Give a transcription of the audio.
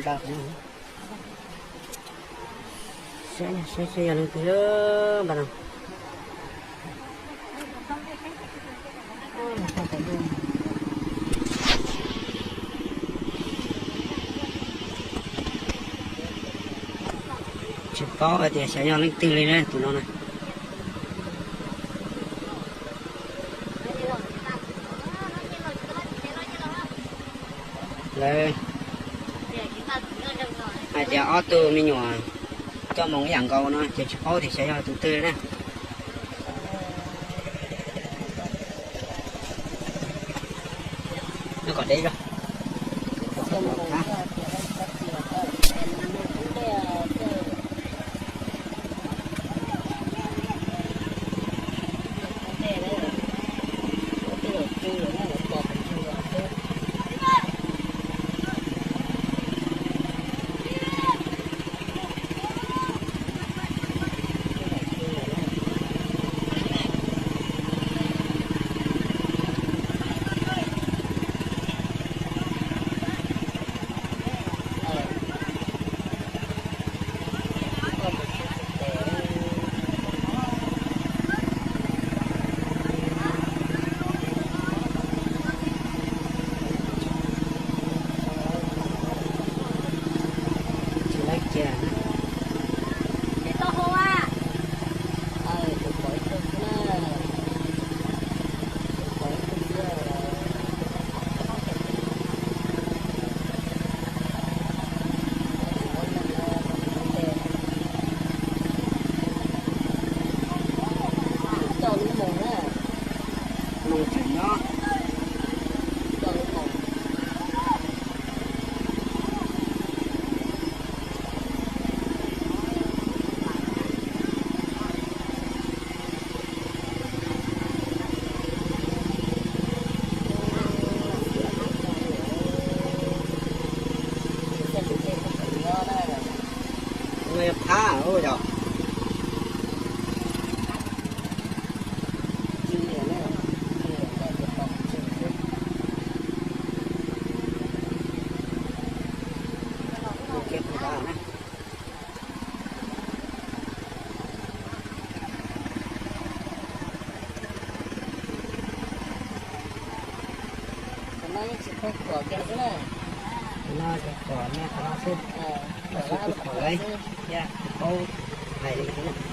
Saib, saib, saib yog leej twg npaj no. Tsis paub hais tias xyov yog leej twg li na tus no na. Lawv hais tias ob tug me nyuam coj mus ib yam nkaus no ces tsis paub tias xyov yog tus twg na. Nyob kom deb zog. Qab yog Qhov no tsis pom, qhov no xwb, qhov no xwb, qhov no xwb, paub hais li.